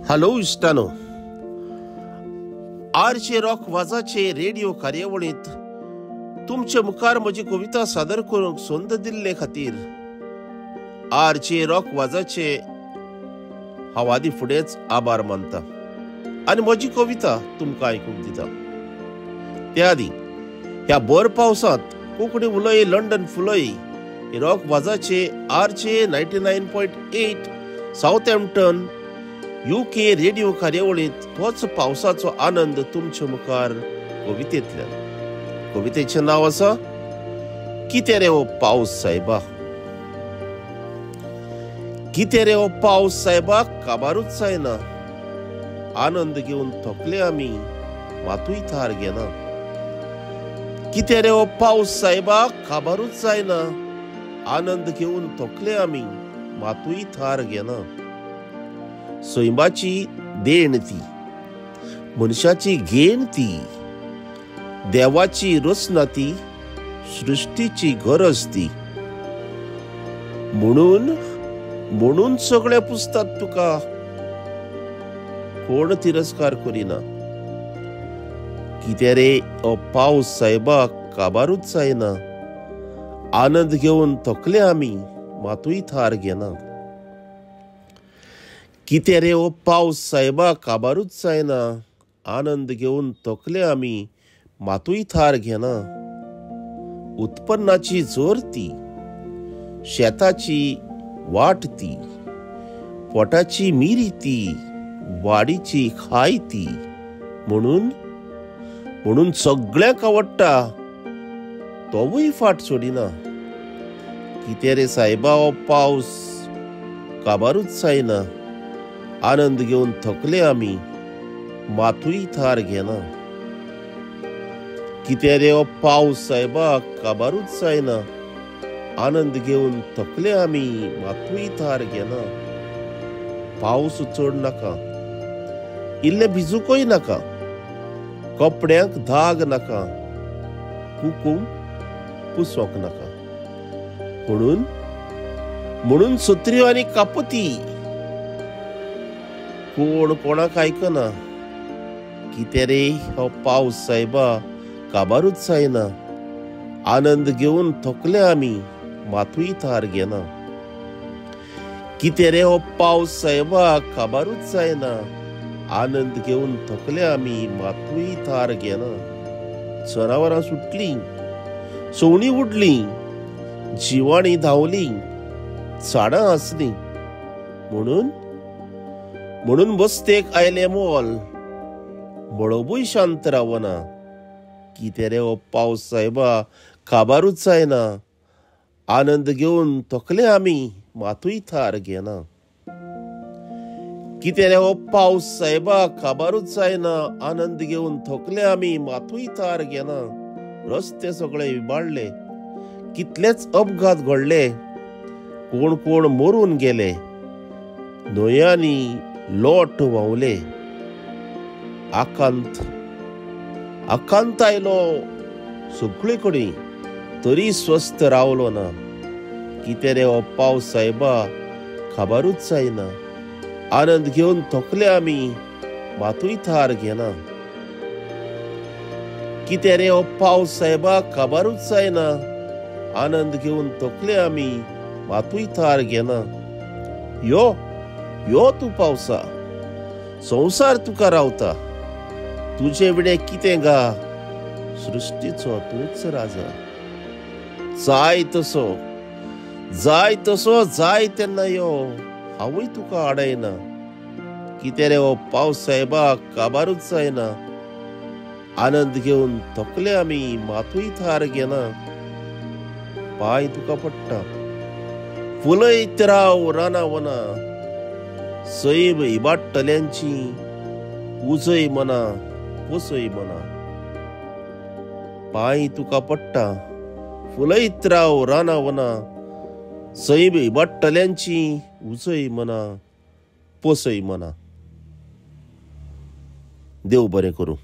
Hello इश्टानो, RJ rock वाजाचे radio कार्यावळींत तुमचे मुखार म्हजी कविता सादर करूंक संद दिल्ले खातीर आरजे रॉक वाजाचे हांव आदी फुडेंच आभार मानता आनी म्हजी कविता तुमकां आयकूंक दिता. त्या आदी ह्या भर पावसांत कोंकणी उलय London फुलय rock वाजाचे RJ 99.8 Southampton UK radio कार्यावळींत तोच पावसाचो आनंद तुमचे मुखार कवितेंतल्यान. कवितेचें नांव आसा कितें रे हो पावस सायबा. कितें रे हो पावस सायबा, काबारूच जायना, आनंद घेवन थकले आमी, मातूय थार घेना. कितें रे हो पावस सायबा, काबारूच जायना, आनंद घेवन थकले आमी, मातूय थार घेना. सैमाची देण ती, मनशाची घेण ती, देवाची रचना ती, सृश्टीची गरज ती. म्हणून म्हणून सगळे पुसतात तुका, कोण तिरस्कार करिना. कितें रे हो पावस सायबा, काबारूच जायना, आनंद घेवन थकले आमी, मातूय थार घेना. कितें रे हो पावस सायबा, काबारूच जायना, आनंद घेवन थकले आमी, मातूय थार घेना. उत्पन्नाची जोर ती, शेताची वाट ती, पोटाची मिरी ती, वाडीची खाय ती. म्हणून म्हणून सगळ्यांक आवडटा, तोवूय फाट सोडिना. कितें रे सायबा हो पावस, काबारूच जायना, आनंद घेवन थकले आमी, मातूय थार घेना. कितें रे हो पावस सायबा, काबारूच जायना, आनंद घेवन थकले आमी, मातूय थार घेना. पावस चड नाका, इल्लें भिजूंकय नाका, कपड्यांक दाग नाका, कुकूम पुसोंक नाका. म्हणून म्हणून सत्र्यो आनी कापती कोण कोणाक आयकना. कितें रे हो पावस सायबा, काबारूच जायना, आनंद घेवन थकले आमी, मातूय थार घेना. कितें रे हो पावस सायबा, काबारूच जायना, आनंद घेवन थकले आमी, मातूय थार घेना. जनावरां सुटलीं, सवणीं उडलीं, जिवाणीं धांवलीं, झाडां आसलीं. म्हणून म्हणून बस्तेक आयलें मोल, मळबूय शांत रावना. कितें रे हो पावस सायबा, काबारूच जायना, आनंद घेवन थकले आमी, मातूय थार घेना. कितें रे हो पावस सायबा, काबारूच जायना, आनंद घेवन थकले आमी, मातूय थार घेना. रस्ते सगळे इबाडले, कितलेच अपघात घडले, कोण कोण मरून गेले, न्हंयांनी लोट व्हांवले. आकांत आकांत आयलो सगळे कडेन, तरी स्वस्थ रावलो ना. कितें रे हो पावस सायबा, काबारूच जायना, आनंद घेवन थकले आमी, मातूय थार घेना. कितें रे हो पावस सायबा, काबारूच जायना, आनंद घेवन थकले आमी, मातूय थार घेना. यो यो तूं पावसा, संवसार तुका रावता, तुजे विणें कितें गा, सृश्टीचो तूंच राजा. जाय तसो जाय तसो जाय तेन्ना यो, हांवूय तुका आडयना. कितें रे हो पावस सायबा, काबारूच जायना, आनंद घेवन थकले आमी, मातूय थार घेना. पांय तुका पडटा, फुलयत राव रानां वनां, सैम इबाडटल्यांची उजय मना, पोसय मना. पांय तुका पडटा, फुलयत राव रानां वनां, सैम इबाडटल्यांची उजय मना, पोसय मना. देव बरें करूं.